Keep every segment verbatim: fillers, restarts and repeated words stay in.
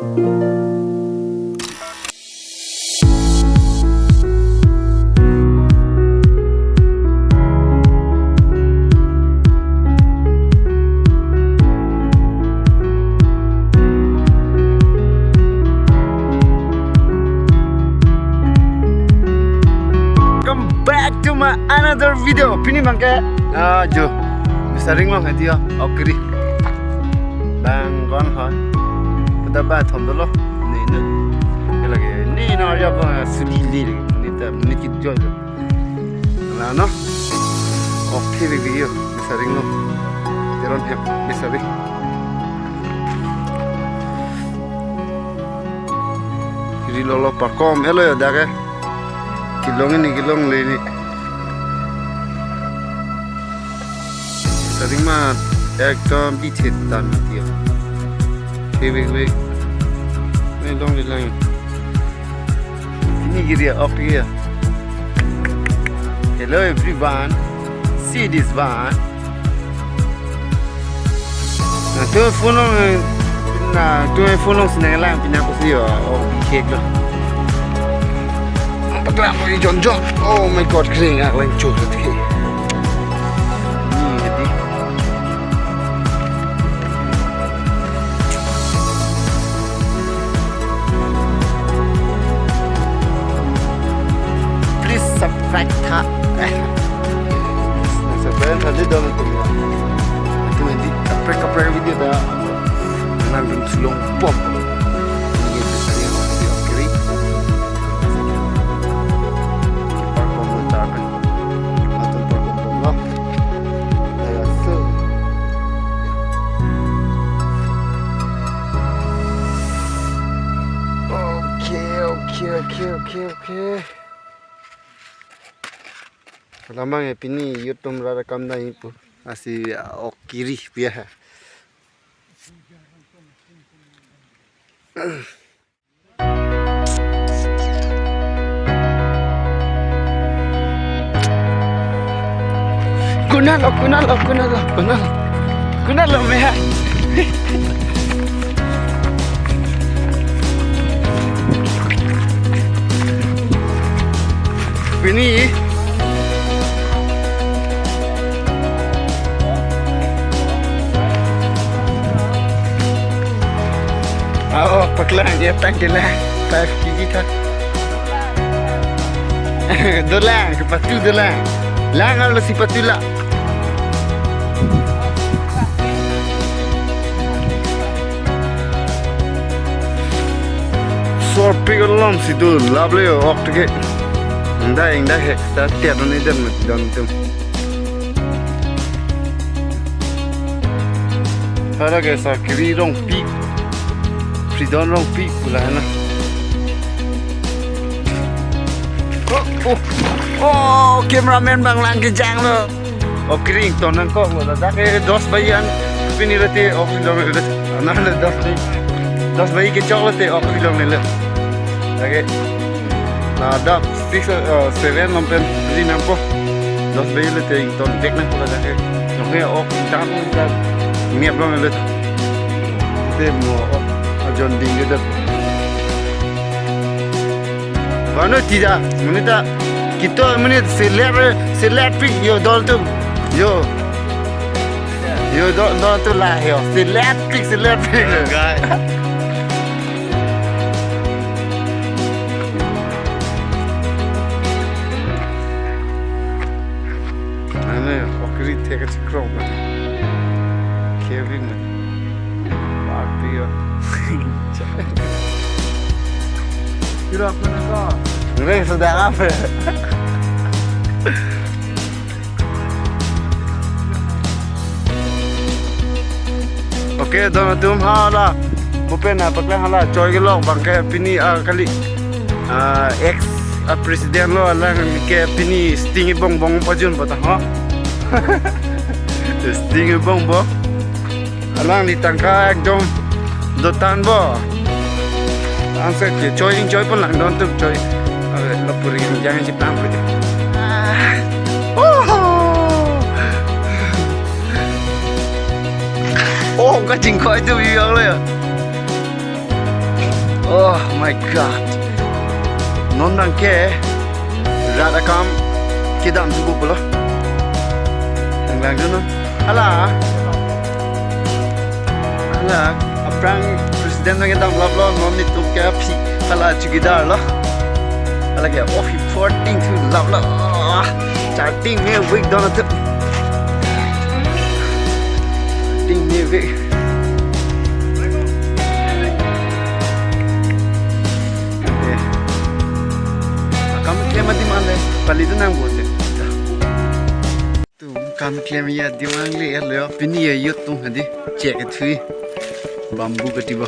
Welcome back to my another video. Pini abangke, ah, jo, Mr. Ringlong hadi ho, Okkiri. Bang kon ho. Pada ba thom dolo. Ni, ni. Lagi ni, na ya ba sudi li. Ni ta, ni kit jo. Lalo. Oke, video. Mr. Ringlong. Teron hem, Mr. Ring. Ri lolo parkom elo ya dak ke. Kelong ini, kelongle ini. Sering mah ekdom dicet tan dia. Oke, wait, wait. Ini dong di lang. Ini giri ya, oke ya. Hello everyone. See this one. Na, tu phone along, na, tu phone along si nanglang pini ako sih ya. Oh, cake lah. Apa kelak ko ijon jo. Oh my God, kering ak lang cur tadi. Hmm, jadi. Please subscribe tha. Subscribe tha di dong tu ya. Tu di kaprek kaprek video ta. Nang dun sulong pop. Ini kita cari yang oke, oke, ri. Parkom mutar kan. Atun parkom bom lo. Ayo, so. Oke, oke, oke, oke, oke. Lamang ya pini YouTube rara kam dai pu. Asi, ah, Okkiri pia. Kunalo, kunalo, kunalo, kunalo. Kunalo meha. Pini. Oh, paklang ya, tak jelas. Five K G tak. Dolang, kepatu dolang. Lang kalau si patu la. Sorpi kolom si do, lable yo, ok tike. Ingdai, ingdai he, ta tiat ni den met don tum. Hala ke sa kiri rong pi. Fridon rong pi pula na. Oh, oh. Oh, cameraman bang lang kejang lo. Okkiri ington nangkok lo, dak ke dos bayi an pini rati ok si dong lo. Anak lo dos bayi. Dos bayi kechok lo te ok si dong lo. Lagi. Ladak six, eh, seven along pen ri nangpo. Dos bayi lo te ington dek nangpo ladak ke. Nong he ok tang ko ta niap long lo. Te mo ok ajon ding lo. Vano tida, monit ta kito monit selet, selet pik yo don tum. Yo. Yo don, don tum la yo. Selet pik, selet pik. Hello, guys. Ane, Okkiri thek kachikrong ba. Kevin. Party ya. Kira apa nih, Kak? Nggak, sudah apa? Oke, don atum hala. Bupen na paklang hala choi kelok abangke pini, ah, kali. Ah, ex, ah, president lo alang ke pini sting ibong bong pajun pata ho. Sting ibong bong. Alangli tangka ekdom dotan bo. Angse ke choi, choi pon lang don tum choi. Ave, lapuri yang chiplang pe. Oh. Oh, kachingkoi tu yang le. Oh my God. Non nangke rat akam kedam juga pulo. Nang langdun non. Hala. Hala. Aphrang president nangkedam laplo, non netum ke aphi. Hala chowkidar lo. Hala ke office porting thu laplo. Charting me week don atep. Ting me week. Kam klem adim anle, pali tu nang bote. Tum kam klem ya adim angle ya lo, pini ya youth atum hadi, chek thui. Bamboo kati bo.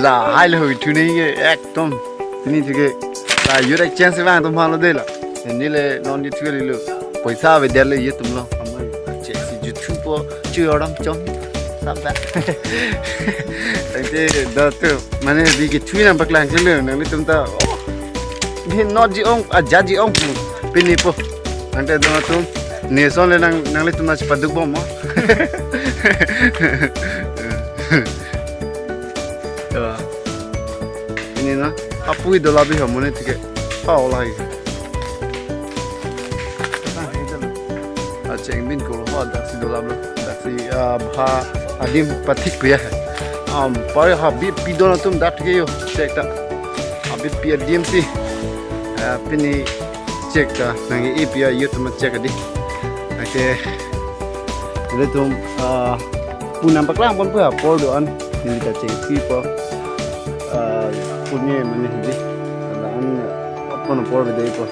Lahai lo thu ni ye ekdom. Pini thu ke la youth exchange vang atum halo de la. Pini le non di thu le lo. Poisa ave der le youth atum lo. Amai chek si ju thu po chu oram chom. Sapa. Tangte do tu mane di ke thu nang paklang ke lo nanglitum ta. Oh. Di not ji ong, aja ji ong. Pini po. Tangte do atum. Neson le nang, nanglitum na chepaduk bom mo. Ya. Ini na, apui do labi ho mone tike. Pau lai. Acheng bin ko ho daksi do lablo. Daksi, ah, bha adim pathik puya. Am, pare ha bi pi don atum dak ke yo. Chek ta. Abi pi adim si. Ah, pini chek ta. Nang i pi a yo tum chek adi. Ake. Ilitum, ah, pu nang paklang pon pu apor do-an. Neli ta chengsi po. Ah, punye mane hidi. La-an apon apor bede po.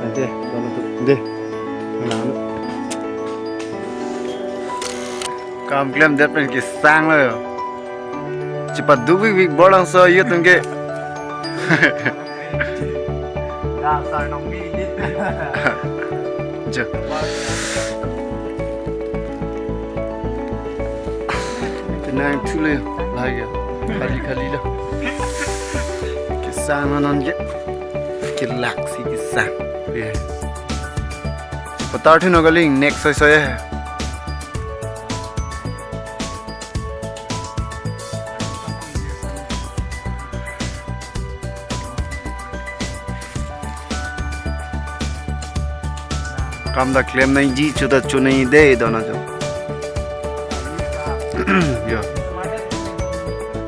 Ante, dono tu de. La-an. Kam klem det pen kesang lo yo. Chepaduk bik bik bor langso yo tungke. Dasar nong mi. Jo. Tenang thule lagi. Khali khali lo. Kesang non ke. Kelak si kesang. Ye. Patar thu no galing next soi soi hai. Kam ta klem nangji, cho ta cho nangji dei, dono cho. Yo.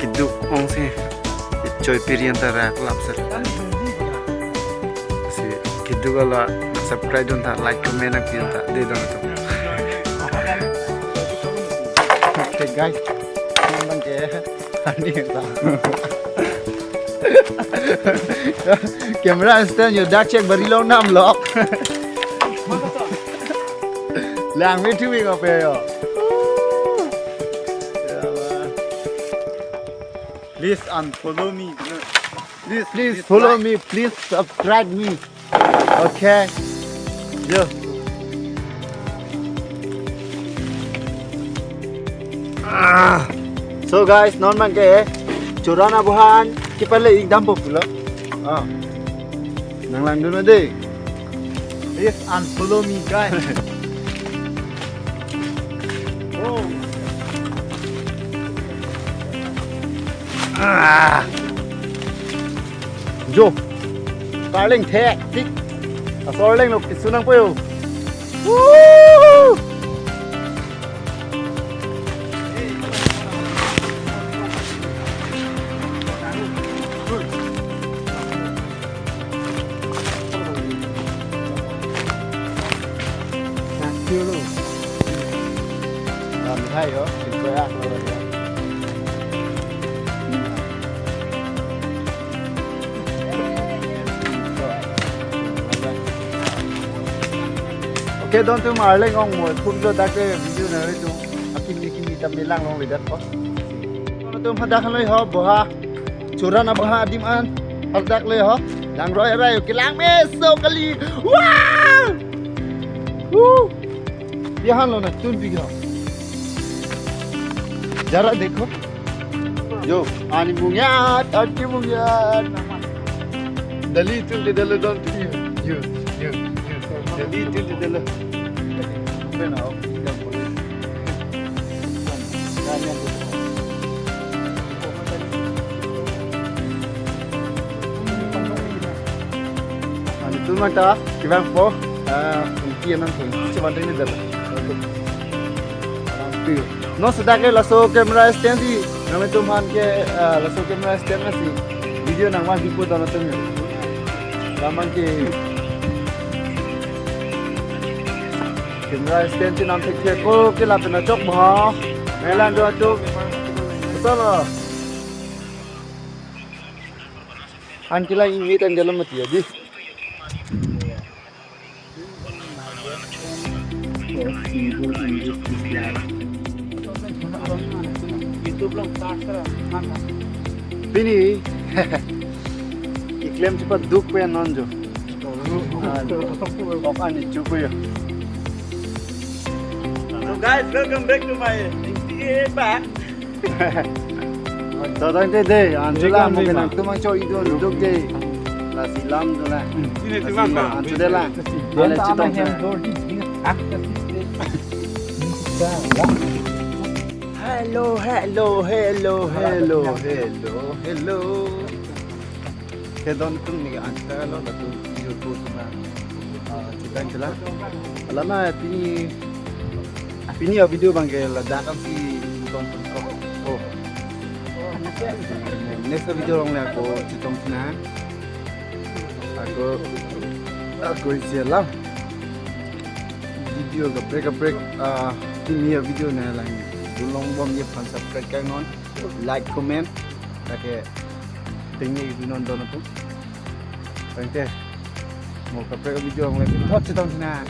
Keduk ong si. Choi pirian ta rak lap sir. Si keduk ala subscribe dun ta, like, comment nangpi dun ta, dei dono cho. Okay, guys. Nang ke. Ani ta. Camera stand yo dak chek bari long nam lo. Lang me thu mi ko pe yo. Please unfollow me. Please, please follow me, please subscribe me. Okay. Yo. Ah. So guys, non bang ke Choran Aboha an kepale ekdam popular. Ah. Nang langdun dei. Please unfollow me, guys. Oh. Ah. Jo. Starling thek tik. Asor leng lo kisu nangpo yo. Woo! Nang kilo. Lam hai yo, singko ya. Okay, don tum arleng ong mo, phun lo dak ke video nangtum. Akim ni kimi tam bilang long ledat po. Tum hadak lo ho boha. Choran Aboha adim an. Hadak lo ho. Lang roi rai kelang meso kali. Wah! Woo! Yahan lo na tun bigla. Jara dekho. Yo, ani mungyat, ani mungyat. Dali tun de dalo don tu. Yo, yo, yo. Dali tun de dalo. Pena, oh, ya, boleh. Ya, ya, boleh. Mata, kevangpo, ah, ingki anam pun, cuma ini dah. Non seta ke laso camera stand si, nanglitum aphan ke, ah, laso camera stand nangsi video nangvanpipo don atum. Laman ke camera stand si nangthekthek ko ke lapen achok bo. Melan do achok. Solo. An kila ingit an jalan mati ya di. Pini. Iklem cepat duk pe non jo. Ah, ok ani chukuyo. So guys, welcome back to my T A back. Tadang te de, anjula mo kenang tumang cho idon duk de. Lasi lam dula. Sini tumang ka. Anju de la. Ale chetong. Hello, hello, hello, hello, hello, hello. Kedon tum ni anta lo la tu yo tu na. Ah, chetong te la. Alama pini, pini a-video abang ke ladak an si nonton ko. Oh. Next video along le ako chetong na. Ako, ako isi alam. Video kaprek kaprek, ah, pini a-video nanglang. Dun longbom ye aphan subscribe kai non, like, comment, lake tinggi non don atum. Tangte, mo kaprek video along le thot chetong na.